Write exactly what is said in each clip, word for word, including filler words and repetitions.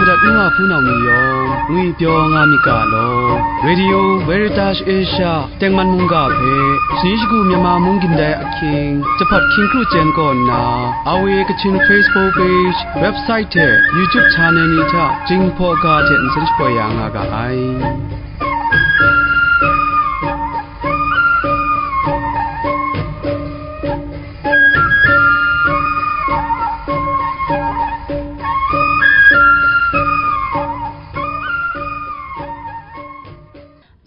Madat nu wa hpunau ni yawng ngwi pyaw nga myit ga law. Radio Veritas Asia tengman mungga hpe, shani shagu Myanmar mung gindai ahkying, jahpat hkying kru chyen kaw nna, R V A Kachin Facebook page, website hte YouTube channel ni hta Jinghpaw ga hte nsen shapoi ya nga ga ai.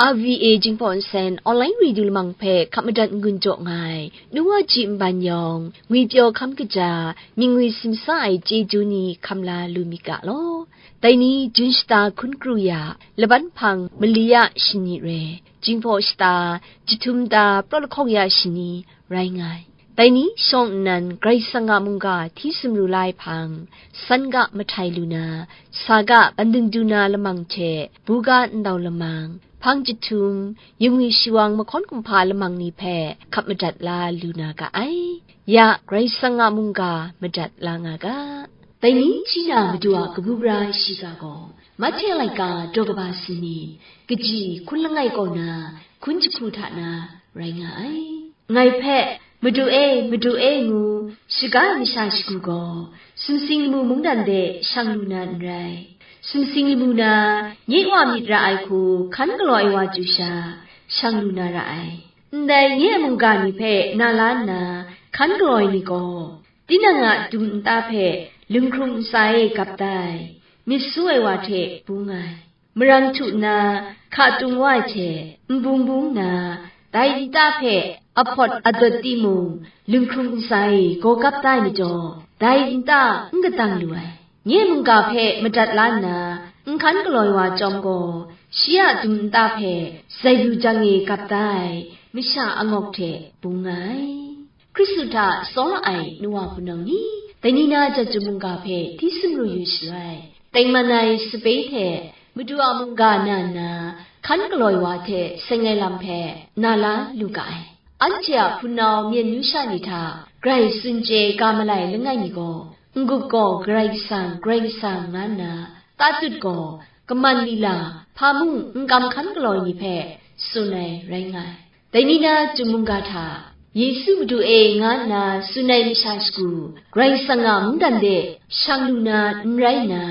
R V A Jinghpaw Nsen online radio lamang hpe hkap madat n-gun jaw nga ai, nu wa ji nban yawng, ngwi pyaw hkam kaja, mying ngwi simsa ai chyeju ni hkam la lu myit ga law. Dai ni, Jun shata hkun kru ya, laban hpang mali ya shani re, Jinghpaw shata, jahtum ta, praw lahkawng ya shani rai nga ai. Dai ni shawng nnan Karai Kasang a mungga hti sumru la ai hpang, san ga mahtai lu na, sa ga bandung du na lamang hte, buga ndau lamang, hpang jahtum, yingwi shawang mahkawn kumhpa lamang ni hpe hkap madat la lu na ga ai. Ya, Karai Kasang a mungga madat la nga ga. Dai ni hti na Madu a kabu gara shiga gaw, Mahte laika daw kaba sini, kaji hkun langai kaw na, hkun jahku hta na rai nga ai. Ngai hpe, "Madu e, Madu e," ngu shaga ai masha shagu gaw, sumsing lamu mungdan de shang lu na n rai. Sumsing lamu na, nye wa myit ra ai hku hkan galaw ai wa chyu sha, shang lu na ra ai. Ndai nye a mungga ni hpe na la nna, hkan galaw ai ni gaw, tinang a dum nta hpe lunghkrung ntsa e gap da ai, myit su ai wa hte bung ai. Marang htu nna hka tung wa ai hte, n bung bung nna, dai nta hpe ahpawt adawt timung, lunghkrung ntsa e gaw gap da ai majaw, dai nta n kadang lu ai. Nye mungga hpe madat la nna, n hkan galaw ai wa chyawm gaw, shi a dum nta hpe zaibru jang e gap da ai, masha angawk hte bung nga ai. Hkristu hta tsawra ai nu wa hpunau ni, dai ni na jat jum mungga hpe hti sumru yu shaloi, tengman ai sape hte Madu a mungga na nna, hkan galaw ai wa hte seng ai lam hpe na la lu ga ai. Anhte a hpunau myen nu sha ni hta grai tsun chye ga malai langai mi gaw, n-gup gaw Karai Kasang, Karai Kasang, nga nna, tatut gaw, kaman lila, hpa mung n kam hkan galaw ai ni hpe tsun ai rai nga ai. Dai ni na chyum mungga hta, "Yesu Madu e," nga nna tsun ai masha shagu, Karai Kasang a mungdan de shang lu na n rai nna,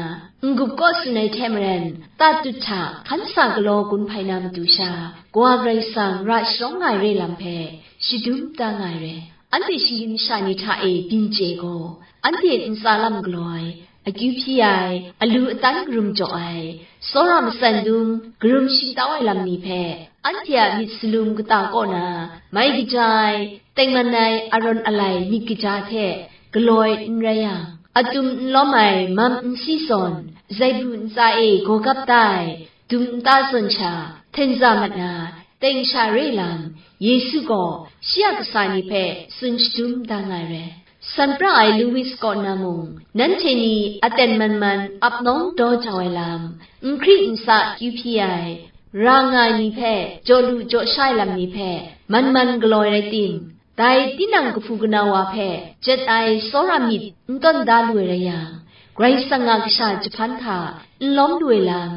n-gup kaw tsun ai hte maren, tatut hta hkan sa galaw gun hpai na matu sha, Kawa Karai Kasang ra sharawng nga ai re lam hpe shadum da nga ai re. Anhte shinggyim masha ni hta e byin chye gaw, anhte ntsa lam galaw ai, akyu hpyi ai, alu atan karum jaw ai, tsawra matsan dum karum shingtau ai lam ni hpe, anhte a myit salum kata kaw na, mai kaja ai, tengman ai, arawn alai myit kaja hte galaw ai n rai yang, atum n lawm ai, mam n si zawn, zaibru ntsa e gaw gap da ai, dum nta zawn sha, hten za mat na, teng sha re lam, Yesu gaw shi a kasa ni hpe tsun shadum da nga ai re. San pra ai Louis kaw na mung, nanhte ni aten man man ap nawng daw jau ai lam, n hkri n sa kyu hpyi ai, ra nga ai ni hpe jaw lu jaw sha ai lam ni hpe man man galaw ai rai tim, dai tinang kahpu kanau wa hpe jet ai tsawra myit n tawn da lu ai rai yang, Karai Kasang a kasha jahpan hta n lawm lu ai lam,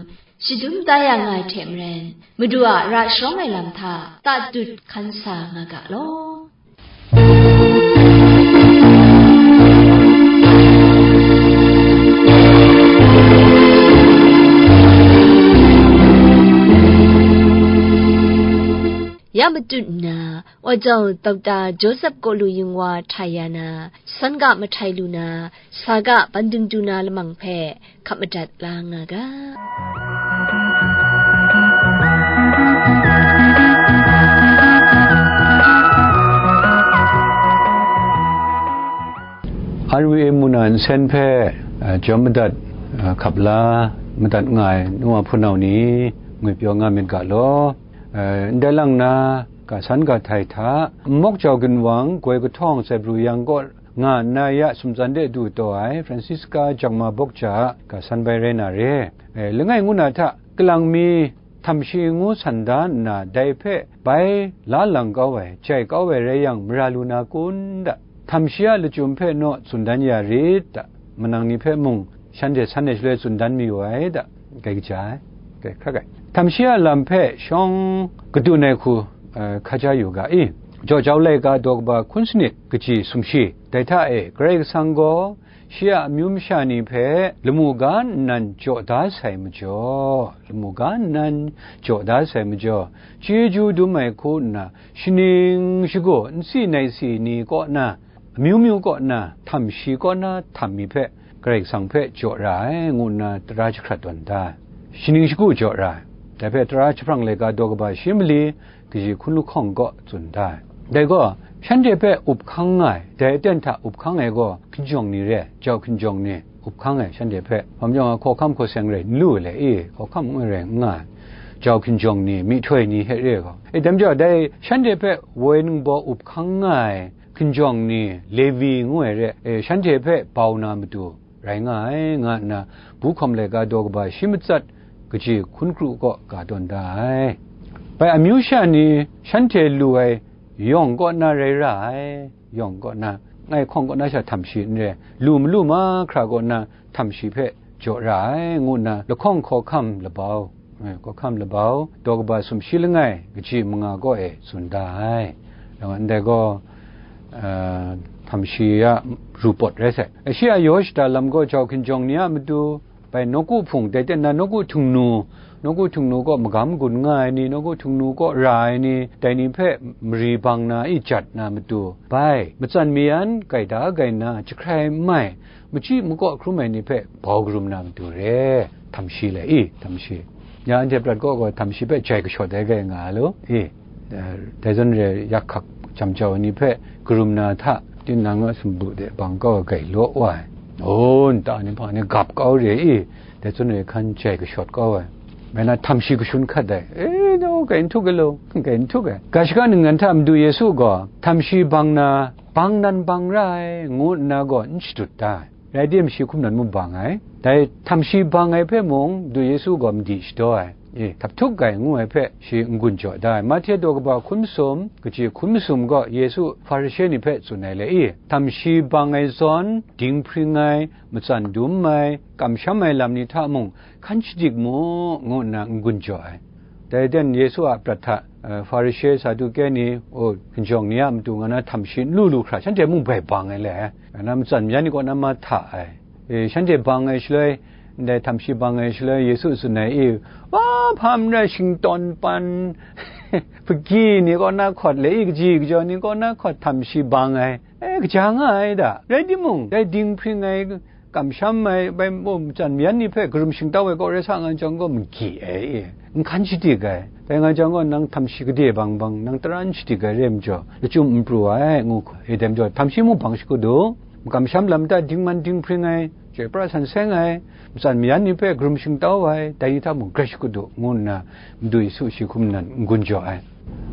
shadum da ya nga ai hte maren, Madu a ra sharawng ai lam hta tatut hkan sa nga ga law. Ya matut nna, Wa jau Dokta Joseph Kawlu Yung wa hta ya na, san ga mahtai lu na, sa ga bandung du na lamang hpe hkap madat la nga ga. R V A mung na nsen hpe, eh, jawm madat, eh, hkap la madat nga ai nu wa hpunau ni, ngwi pyaw nga myit ga law. Eh, ndai lang na, ga san ga htai hta, nmawk jau ginwang, goi kahtawng, zaibru yang kaw nga nna ya sumtsan de du taw ai Francisca Jakma Bokja a ga san bai rai na re. Eh, langai ngu na hta, kalang mi htam shi ngu san da nna, dai hpe bai la lang kau ai, jai kau ai rai yang, mara lu na kun da? Htam shi a lachyum hpe naw tsun dan ya rit da? Manang ni hpe mung, shanhte san ai shaloi tsun dan mayu ai da, kai kaja ai, kai hkra kai. Htam shi a lam hpe shawng kadun ai hku, eh, hkaja yu ga i, Jau jau laika daw kaba hkun sanit kaji sumshi, dai hta e Karai Kasang gaw shi a amyu masha ni hpe lamu ga nnan jaw da sai majaw, lamu ga nnan jaw da sai majaw, chyeju dum ai hku nna, shaning shagu nsi naisi ni kaw na, amyu myu kaw na, htam shi kaw na htam mi hpe, Karai Kasang hpe jaw ra ai, ngu nna tara jahkrat tawn da ai. Shaning shagu jaw ra ai. Dai hpe tara jahprang laika daw kaba shi mali, kaji hkun lahkawng kaw tsun da ai. Dai gaw, shanhte hpe up hkang nga ai, dai aten hta up hkang ai gaw, hkinjawng ni re, jau hkinjawng ni, up hkang ai shanhte hpe, hpam jawng a hkawhkam hkaw seng rai n lu ai le i, hkawhkam n rai n nga ai, jau hkinjawng ni, myihtoi ni hte re gaw. E, dai majaw, dai shanhte hpe woi ningbaw up hkang nga ai, hkinjawng ni, Levi ngu ai re, e, shanhte hpe bau na matu rai nga ai, nga nna, bu hkawm laika daw kaba shi matsat kaji hkun kru kaw ga tawn da ai. Bai amyu sha ni shanhte lu ai yawng kaw na rai ra ai, yawng kaw na, ngai hkawng kaw na sha htam shi n re, lu malu mahkra kaw na htam shi hpe jaw ra ai, ngu nna lahkawng hkawhkam labau, eh, hkawhkam labau, daw kaba sumshi langai kaji manga kaw e tsun da ai. Ndai gaw, eh, htam shi a ru pawt rai sai. Shi a yaw shada lam gaw jau hkinjawng ni a matu, bai nawku hpung, dai ten na nawku htingnu, nawku htingnu kaw magam gun nga ai ni, nawku htingnu kaw ra ai ni, dai ni hpe mari bang na i jat na matu, bai matsan mayan, gaida gaina, jahkrai n mai, machyi makaw hkrum ai ni hpe bau karum na matu re, htam shi le i, htam shi. Ya anhte prat kaw gaw htam shi hpe jai kashawt ai gai nga ai lu i, eh, dai zawn re yak hkak jam jau ai ni hpe karum na hta, tinang a sumpu de bang kau ai gai law wa ai. O, nta ni hpa ni gap kau re i, dai zawn re hkan jai kashawt kau ai. Mai na htam shi kashun hkat ai. E, no, gai n htuk ai lo, gai n htuk ai. Ga shaka ningnan hta Madu Yesu gaw, htam shi bang na, bang nan bang ra ai, ngu nna gaw n shadut da ai. Rai tim, shi hkum nan mung bang ai. Dai htam shi bang ai hpe mung, Madu Yesu gaw madi shadaw ai. E, htaphtuk gai ngu ai hpe shi n-gun jaw da ai. Mahte daw kaba hkun masum, kaji hkun masum gaw Yesu Hparishe ni hpe tsun ai le i, htam shi bang ai zawn, dinghpring ai, matsan dum ai, kamsham ai lam ni hta mung, hkan shadik mu, ngu nna n-gun jaw ai. Dai den Yesu a prat hta, eh, Hparishe, Saduke ni, o, hkinjawng ni a matu nga na htam shi n lu lu hkra, shanhte mung bai bang ai le, nga na matsan myan ni kaw na mahta ai. E, shanhte bang ai shaloi, ndai htam shi bang ai shaloi, Yesu tsun ai i, wa, hpa n rai shingtawn pan, hpagi ni kaw na hkawt le i, kaji kajaw ni kaw na hkawt htam shi bang ai. E, kaja nga ai da. Rai timung, dai dinghpring ai, kamsham ai, bai, matsan myan ni hpe karum shingtau ai kaw rai sa nga jang gaw, magi ai, e, n hkan shadik ai. Dai nga jang gaw, nang htam shi gade bang bang, nang tara n shadik ai re majaw, lachyum n pru ai, ngu hku. E, dai majaw, htam shi mung bang shakut u, makamsham lam hta dingman dinghpring ai, chyoi pra san seng ai, matsan myan ni hpe karum shingtau ai, dai ni hta mung grai shakut u, ngu nna, Madu Yesu shi hkum nan n-gun jaw ai.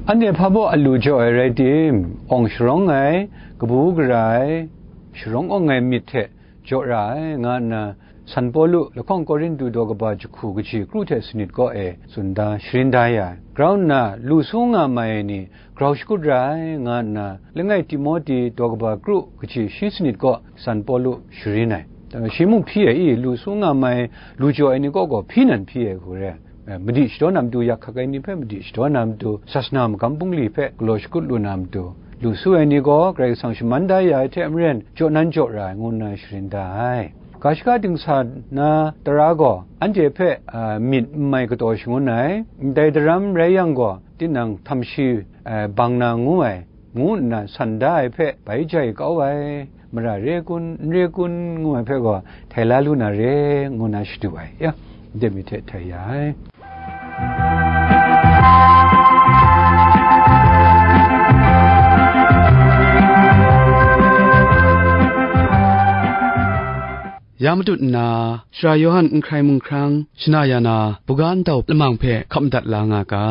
Anhte hpa baw a lu jaw ai rai tim, awng sharawng ai, kabu gara ai, sharawng awng ai myit hte jaw ra ai, nga nna, San Pawlu lahkawng Korintu daw kaba jahku kaji kru hte sanit kaw e tsun da, sharin da ya ai. Grau nna, lu su nga mai ai ni grau shakut ra ai, nga nna, langai Timote daw kaba kru kaji shi sanit kaw San Pawlu sharin ai. Shi mung hpyi ai i, lu su nga mai, lu jaw ai ni kaw gaw hpyi nan hpyi ai hku re. Eh, madi shadaw na matu, yak hkak ai ni hpe madi shadaw na matu, sasana magam bungli hpe galaw shakut lu na matu, lu su ai ni gaw Karai Kasang shaman da ya ai hte maren, jaw nan jaw ra ai, ngu nna sharin da ai. Ga shaka dingsa na tara gaw, anhte hpe, a, myit n mai kataw shangun ai, ndai daram rai yang gaw, tinang htam shi, a, bang na ngu ai, ngu nna san da ai hpe bai jai kau ai, mara re kun, n re kun, ngu ai hpe gaw, htai la lu na re, ngu na shadu ai, ya, ndai mi hte htai ya ai. Ya matut nna, Sara Yawhan n hkrai mung hkrang, shana ya na, buga ndau lamang hpe hkap madat la nga ga.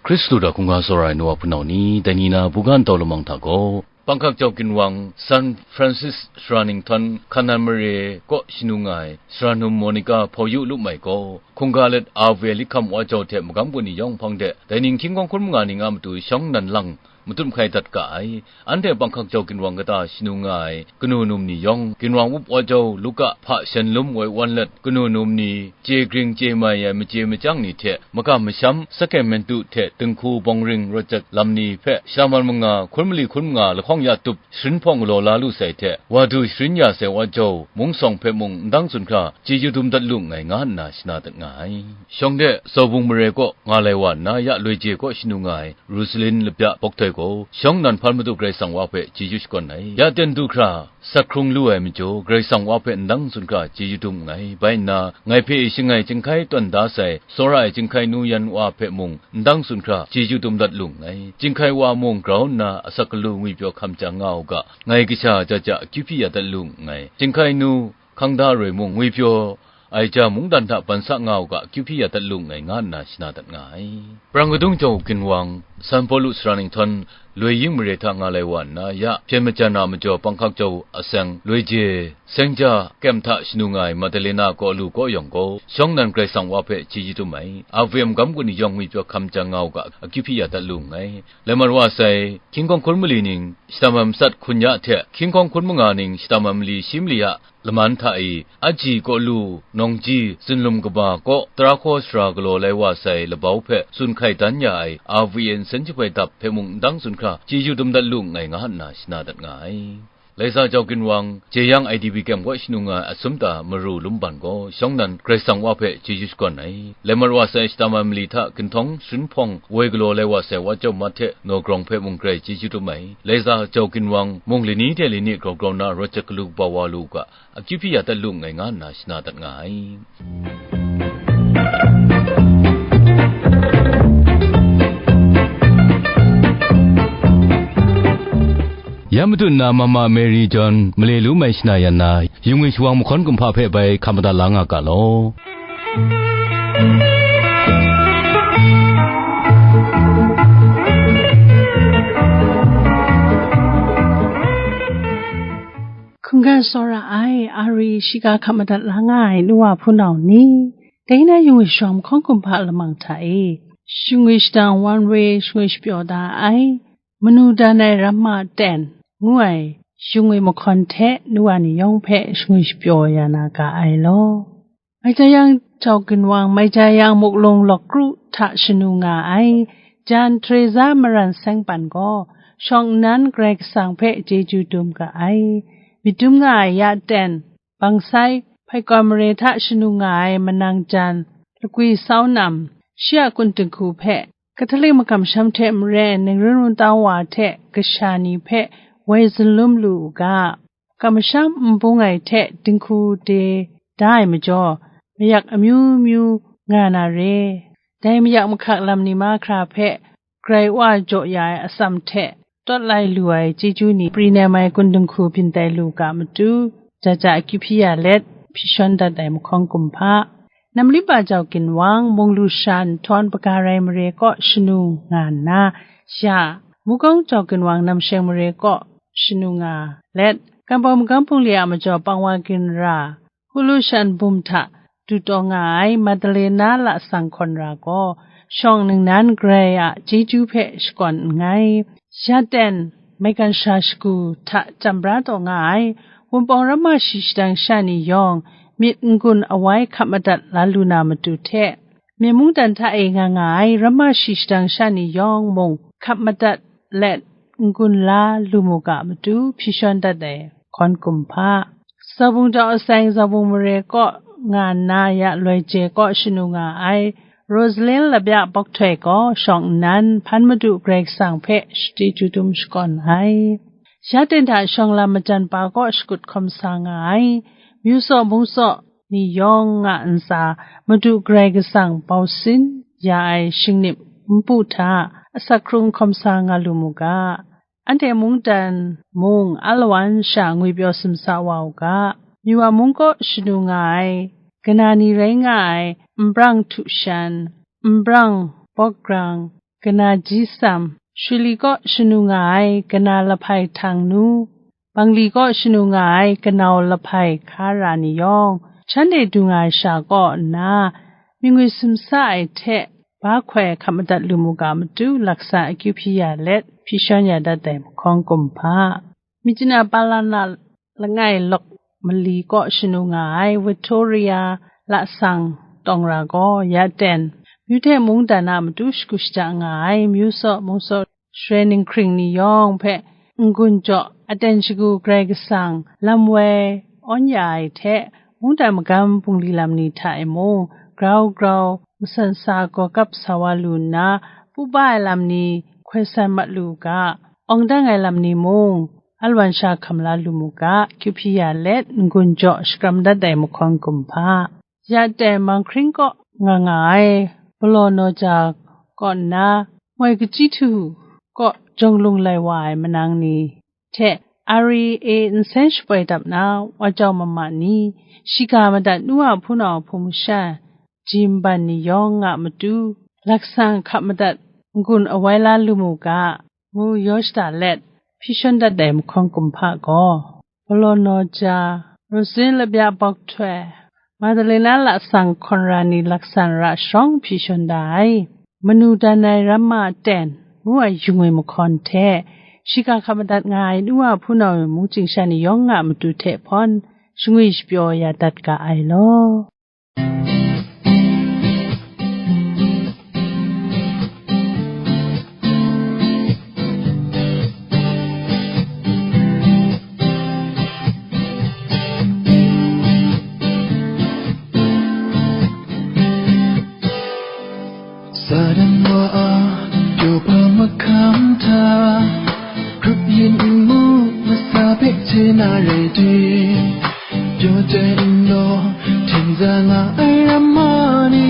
Hkristu hta hkungga tsawra ai nu wa hpunau ni, dai ni na buga ndau lamang hta gaw, Panghkak jau ginwang San Francis sara ninghtawn hkan nan mare kaw shanu nga ai sara num Monica Hpawyu Lup Mai gaw, hkungga let A V A Likham Wa Jau hte magam gun ni yawng hpang de, dai ning hkying hkawng hkun manga ning a matu shawng nan lang matut hkai dat ga ai. Anhte panghkak jau ginwang kata shanu nga ai kanu num ni yawng, ginwang up Wa Jau, Luka, hpa shen lum woi wan let, kanu num ni chye gring chye mai ai machye machyang ni hte makam masham, saken mentu hte dinghku bawng ring rawt jat lam ni hpe shadaman manga hkun mali hkun manga lahkawng ya tup sharin hpawng galaw la lu sai hte, wa du sharin ya sai Wa Jau, mung sawng hpe mung ndang tsun hkra chyeju dum dat lu nngai, nga nna shana dat nga ai. Shawng de, Zaubung mare kaw nga lai wa nna, ya loi je kaw shanu nga ai Rosalin Labya Bawk Htoi gaw, shawng nan hpan madu Karai Kasang wa hpe chyeju shakawn ai. Ya ten du hkra, sak hkrung lu ai majaw, Karai Kasang wa hpe ndang tsun hkra chyeju dum nngai. Bai nna, ngai hpe shangai chyinghkai tawn da sai, tsawra ai chyinghkai nu yan wa hpe mung ndang tsun hkra chyeju dum dat lu nngai. Chyinghkai wa mung grau nna asak galu ngwipyaw hkam chyang nga u ga, ngai kasha ja ja akyu hpyi ya dat lu nngai. Chyinghkai nu hkang da roi mung ngwipyaw ai ja mungdan hta ban sa nga u ga, akyu hpyi ya dat lu nngai, nga nna shana dat nga ai. Prang kadung jau ginwang, San Pawlu sara ninghtawn loi ying mare hta nga lai wa nna, ya hpyen majan a majaw panghkak jau aseng loi je, seng ja kem hta shanu nga ai Madalena kaw lu kaw yawng gaw, shawng nan Karai Kasang wa hpe chyeju dum ai. A V M gam gun ni yawng ngwipyaw hkam chyang nga u ga, akyu hpyi ya dat lu nngai. Lai mat wa sai, hkying hkawng hkun mali ning, shadaman matsat hkun ya hte, hkying hkawng hkun manga ning, shadaman mali shi mali a laman hta e, Aji kaw lu, Nawngji, Zinlum kaba kaw, tara hkaw sara galaw lai wa sai labau hpe tsun hkai dan ya ai, A V A nsen jahpoi dap hpe mung ndang tsun hkra, chyeju dum dat lu nngai, nga nna shana dat nga ai. Laisa jau ginwang, jeyang I D P kem kaw shanu nga ai Asumta Maru Lumban gaw, shawng nan Karai Kasang wa hpe chyeju shakawn ai. Lai mat wa sai shadaman mali hta ginhtawng sharin hpawng woi galaw lai wa sai Wa Jau Mat hte Naw Grawng hpe mung grai chyeju dum ai. Laisa jau ginwang, mung lani hte lani grau grau nna rawt jat galu kaba wa lu u ga, akyu hpyi ya dat lu nngai, nga nna shana dat nga ai. Ya matut na Mama Mary John male lu mai shana yan na, yung e shawang mahkawn kumhpa hpe bai hkap madat la nga ga law. Hkungga tsawra ai, a ri shiga hkap madat la nga ai nu wa hpunau ni, dai na yung e shawang mahkawn kumhpa lamang hta e, shingwi shadang wan we shingwi shapyaw da ai, manu dan ai ramma ten ngu ai shingwi mahkawn hte nu wa ni yawng hpe shingwi shapyaw ya na ga ai law. Mai ja yang jau ginwang, mai ja yang muklung lawk kru hta shanu nga ai, jan Teresa Maran Sengpan gaw, shawng nnan Karai Kasang hpe chyeju dum ga ai. Myit dum nga ai ya ten, bangsai, hpaikawn mare hta shanu nga ai manang jan, Lagwi Sau Nam, shi a kun dinghku hpe, Catholic makam masham hte maren, ningrin wunta wa hte kasha ni hpe woi zunlum lu u ga, kamsham n bung ai hte dinghku de da ai majaw, mayak amyu myu nga na re. Dai mayak mahkak lam ni mahkra hpe grai wa jaw ya ai atsam hte tawt lai lu ai chyeju ni, pri nem ai kun dinghku byin tai lu ga matu, ja ja akyu hpyi ya let, hpyi shawn dat ai mahkawn kumhpa, Namliba jau ginwang, mung lu sha nhtawm, Bagarai mare kaw shanu nga nna, ya, Mukawng jau ginwang, Namsheng mare kaw shanu nga let, Kambau magam hpung li a majaw pang wa ginra, Hulu shan bum hta du taw nga ai Madalena Lasang Hkawn Ra gaw, shawng ningnan Karai a chyeju hpe shakawn nngai. Ya ten, maigan sha shagu hta chyam bra taw nga ai, Wunpawng ramma shi shadang sha ni yawng, myit n-gun awai hkap madat la lu na matu hte, myen mungdan hta e nga nga ai ramma shi shadang sha ni yawng mung hkap madat let n-gun la lu mu ga matu, hpyi shawn dat ai hkawn kumhpa. Zaubung jau aseng Zaubung mare kaw nga nna ya loi je kaw shanu nga ai Rosalyn Labya Bawk Htoi gaw, shawng nnan hpan madu Karai Kasang hpe chyeju dum shakawn ai. Ya ten hta shawng lam majan pa kaw shakut hkawm sa nga ai, myu saw mung saw ni yawng a ntsa, Madu Karai Kasang bau sin ya ai shingnip npu hta asak hkrung hkawm sa nga lu mu ga. Anhte mungdan mung alawan sha ngwipyaw simsa wa u ga. Myiwa mung kaw shanu nga ai, kanaji rai nga ai, nbrang htu shan, nbrang bawk grang, kanaji sam, Shuli kaw shanu nga ai kana lahpai htang nu, Bangli kaw shanu nga ai kanau lahpai hkara ni yawng, shanhte du nga ai sha kaw nna, myingwi sumsa ai hte ba hkoi hkap madat lu mu ga matu, laksa akyu hpyi ya let, hpyi shawn ya dat ai mahkawng kumhpa. Myitkyina Palana langai lawk mali kaw shanu nga ai Victoria lasang tawng ra gaw, ya ten, myu hte mungdan a matu shagu shaja nga ai, myu saw, mung saw, Shaloi ninghkring ni yawng hpe n-gun jaw, aten shagu Karai Kasang lam woi awn ya ai hte, mungdan magam bungli lam ni hta e mung, grau grau masan sa gaw kap sa wa lu nna, pu ba ai lam ni hkoi san mat lu u ga, awng dang ai lam ni mung, alawan sha hkam la lu mu ga, kyu hpyi ya let, n-gun jaw shakram dat ai mahkawng kumhpa. Ya ten, Manghkring kaw nga nga ai Balaw Nawja kaw nna, moi kachyi htu kaw jawng lung lai wa ai manang ni hte, ari e nsen shapoi dap na wa jau mama ni, shiga madat nu a hpunau hpung masha, jimban ni yawng nga matu, laksa hkap madat n-gun awai la lu mu ga, ngu yaw shada let, hpyi shawn dat ai mahkawng kumhpa gaw, Balaw Nawja, Rosin Labya Bawk Htoi, Madalena lasang hkawn ra ni laksan ra sharawng hpyi shawn da ai, manu dan ai ramma ten ngu ai yu ngwi mahkawn hte, shiga hkap madat nga ai nu a hpunau mungchying sha ni yawng nga matu hte hpawn, shangwi shapyaw ya dat ga ai law. Satan wa a, pyaw pa mahkam hta, grup yin n mu, masa hpe hte na rai ting, pyaw tai n law, hten za nga ai ramma ni,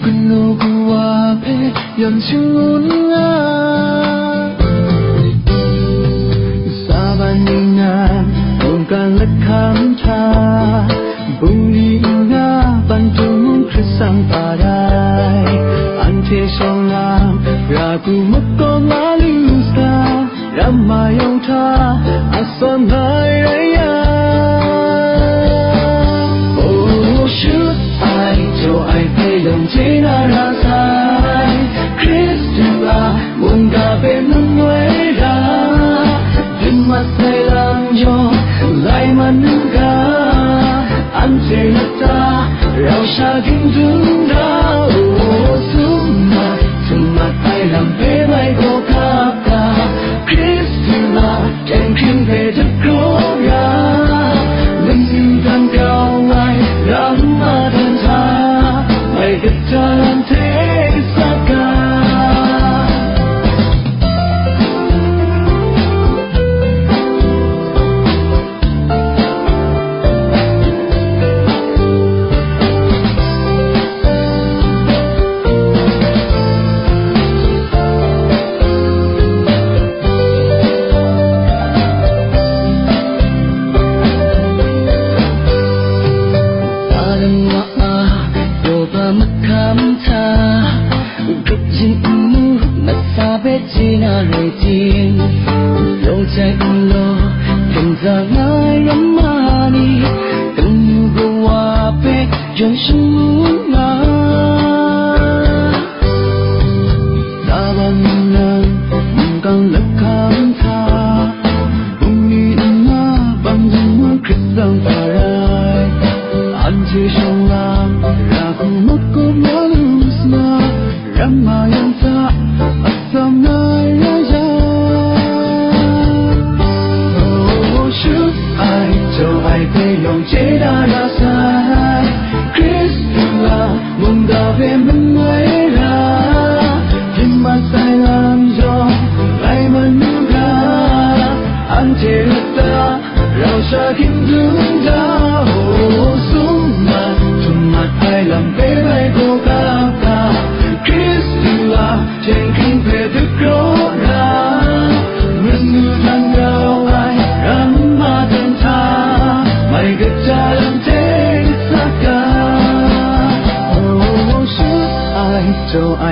kanu kawa hpe yawn shangun nga. Saban ningnan mungkan lahkam hta, bungli nga, ban tung mung hkrit sang parai, anhte shawng lam, ra ku makawm nga lu sa, ramma yawng hta, atsam ngai rai yang. Oh, shut ai, jaw ai hpe yawng chye na ra sai, Hkristu a mungga hpe nang ngoi ra, dun mat sai lam yawng, lai man n ga, anhte lata, rau sha ging dum ra, o, sum mat, sum mat ai lam hpe mai gaw kap ga, Hkristu a, Chyeng hkring hpe dagraw ra, lamu dan grau ai, ramma dan hta, mai kata lam hte sa ga. Adam wa a, Yawba mahkam hta, grup yin n mu, masa hpe chye na rai tim, rawng chyai n law, hten za nga ai ramma ni, kanu kawa hpe yawn shangun nga. Laban nnan, mungkan lahkam hta, bungli nna, bang jingmung hkrit tsang hpa rai, anhte shawng lam, ra hku makawp na lu sa, ramma yawng hta, atsam ngai rai yang. Oh, shut ai, jaw ai hpe yawng chye na ra sai, Hkristu a mungga hpe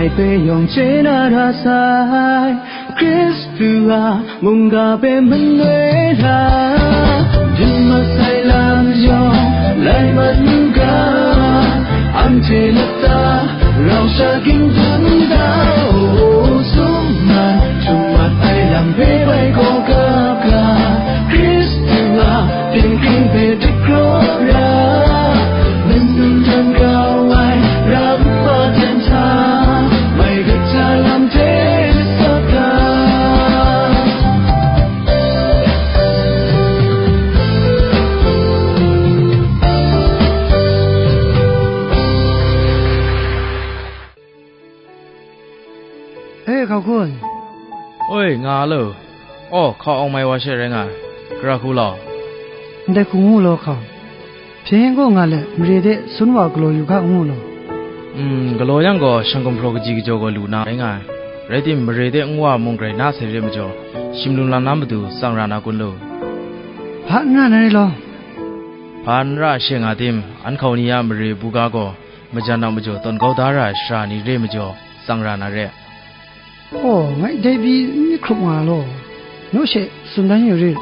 Hpe yawng chye na ra sai, Hkristu a mungga hpe manoi la, dim masai lam yawng lai mat n ga, anhte lata rau sha ging dun da, o, sum man, htum mat ai lam hpe bai gaw gap ga, Hkristu a Dinghpring hpe dik kraw ra, manu htan grau ai ramma hten hta, mai kaja lam hte sa ga. E, hkau hkun. Oi, nga lo. Aw, hkau awng mai wa she rai nga ai. Gara hku law. Ndai hku ngu law hkau. Hpyen gaw nga let, mare de sun wa galaw yu ga ngu law. Mm, galaw yang gaw, shang gumhpraw kaji kajaw gaw lu na rai nga ai. Rai tim, mare de nwa mung grai na sai re majaw, shim lum lam na matu tsang ra na kun lu? Hpa n ra na rai law. Hpa n ra she nga tim, an hkau ni a mare buga gaw, majan a majaw tawn kau da ra ai sara ni re majaw, tsang ra na re. Aw, ngai dai pyi n myit hkrup nga law, naw she tsun dan yu rit.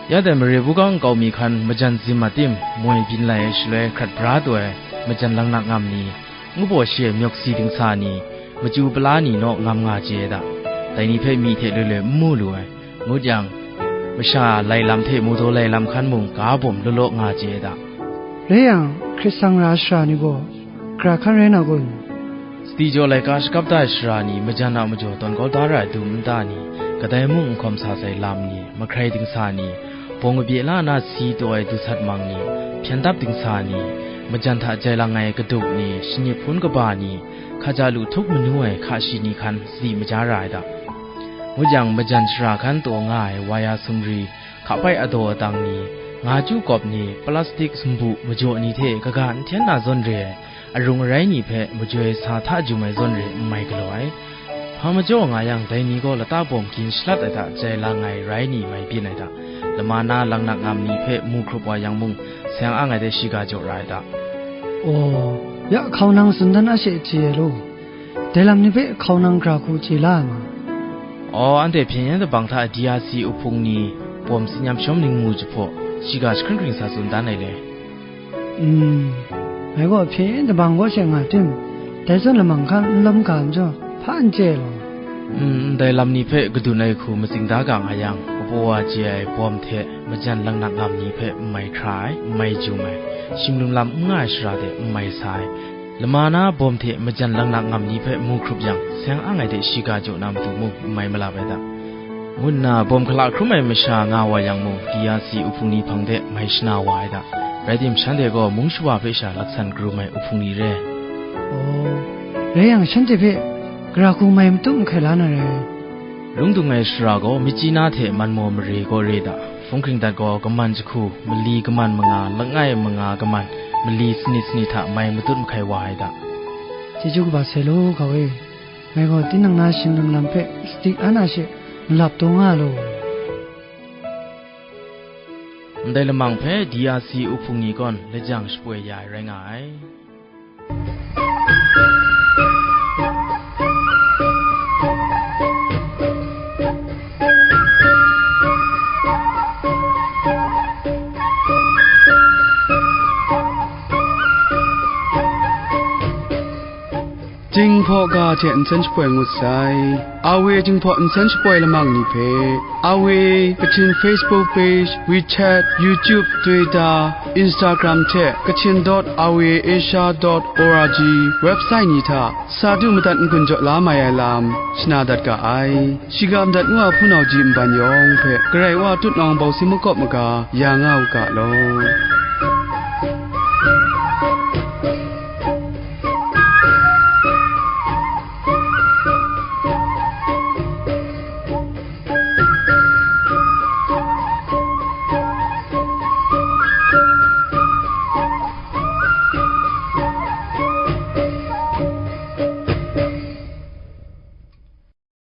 Ya dai mare buga nkau mi hkan majan zim a tim moi byin lai ai shaloi hkrat bra taw ai majan langnak ngam ni, ngu baw shi ai myawk si dingsa ni, machyu pala ni naw ngam nga chye ai da, dai ni hpe myi hte loi loi n mu lu ai, ngut yang, masha lai lam hte mawdaw lai lam hkan mung ga bawm law law nga chye ai da. Rai yang, hkrit sang ra ai sara ni gaw, gara hkan rai na kun? Sadi jaw laika shakap da ai sara ni, majan a majaw tawn kau da ra ai dum nta ni, kadai mung n hkawm sa sai lam ni, mahkrai dingsa ni, bawng kabye la na si taw ai dusat mang ni, hpyen dap dingsa ni, majan hta jai lang ai kaduk ni, shangyit hpun kaba ni, hkaja lu htup manu ai hka shi ni hkan sadi maja ra ai da. Ngut yang, majan shara hkan taw nga ai waya sumri, hkapai adaw adang ni, nga chyu kawp ni, plastik sumbu majaw ni hte kaga n hten na zawn re ai, arung arai ni hpe majoi sa hta jum ai zawn re n mai galaw ai. Hpa majaw nga yang, dai ni gaw lata bawm gin shalat ai hta jai lang ai rai ni mai byin ai hta, lama na langnak ngam ni hpe mu hkrup wa yang mung, seng ang ai de shiga jaw ra ai hta. Aw, ya hkau nang tsun dan a she chye ai law. Dai lam ni hpe hkau nang gara hku chye la ai ma? Aw, anhte hpyen yen dabang hta D R C uhpung ni bawm tsin yam shawm ningmu jahpaw, shiga jahkring hkring sa tsun dan ai le. Mm, ngai gaw hpyen yen dabang kaw she nga tim, dai zawn lamang hkan n lawm ga majaw, hpa n chye law. Mm, ndai lam ni hpe kadun ai hku matsing da ga nga yang, kabaw wa chye ai bawm hte majan langnak ngam ni hpe n mai hkra ai, n mai jum ai, shim lum lam n nga ai shara de n mai sa ai, lama na bawm hte majan langnak ngam ni hpe mu hkrup yang, seng ang ai de shiga jaw na matu mung n mai malap ai da. Ngu nna bawm hkala hkrum ai masha nga wa yang mung, D R C uhpung ni hpang de mai shana wa ai da. Rai tim, shanhte gaw mung shawa hpe sha laksan karum ai uhpung ni re. Aw, rai yang, shanhte hpe gara hku mai matut mahkai la na rai. Lungdung ai shara gaw, Myitkyina hte Manmaw mare kaw re da. Hpung hkring dat gaw, kaman jahku, mali kaman manga, langai manga kaman, mali sanit sanit hta mai matut mahkai wa ai da. Chyeju kaba sai law, hkau e. Ngai gaw tinang na shing lum lam hpe sadi an a she malap taw nga law. Ndai lamang hpe D R C uhpung ni gawn lajang shapoi ya ai rai nga ai. Jinghpaw ga hte nsen shapoi ngut sai. A W Jinghpaw nsen shapoi lamang ni hpe, A W Kachin Facebook page, WeChat, YouTube, Twitter, Instagram hte Kachin dot R V A Asia dot O R G website ni hta sa du madat n-gun jaw la mai ai lam shana dat ga ai. Shiga madat ngu a hpunau ji nban yawng hpe Karai Wa tutnawng bawsi makawp maga ya nga u ga law.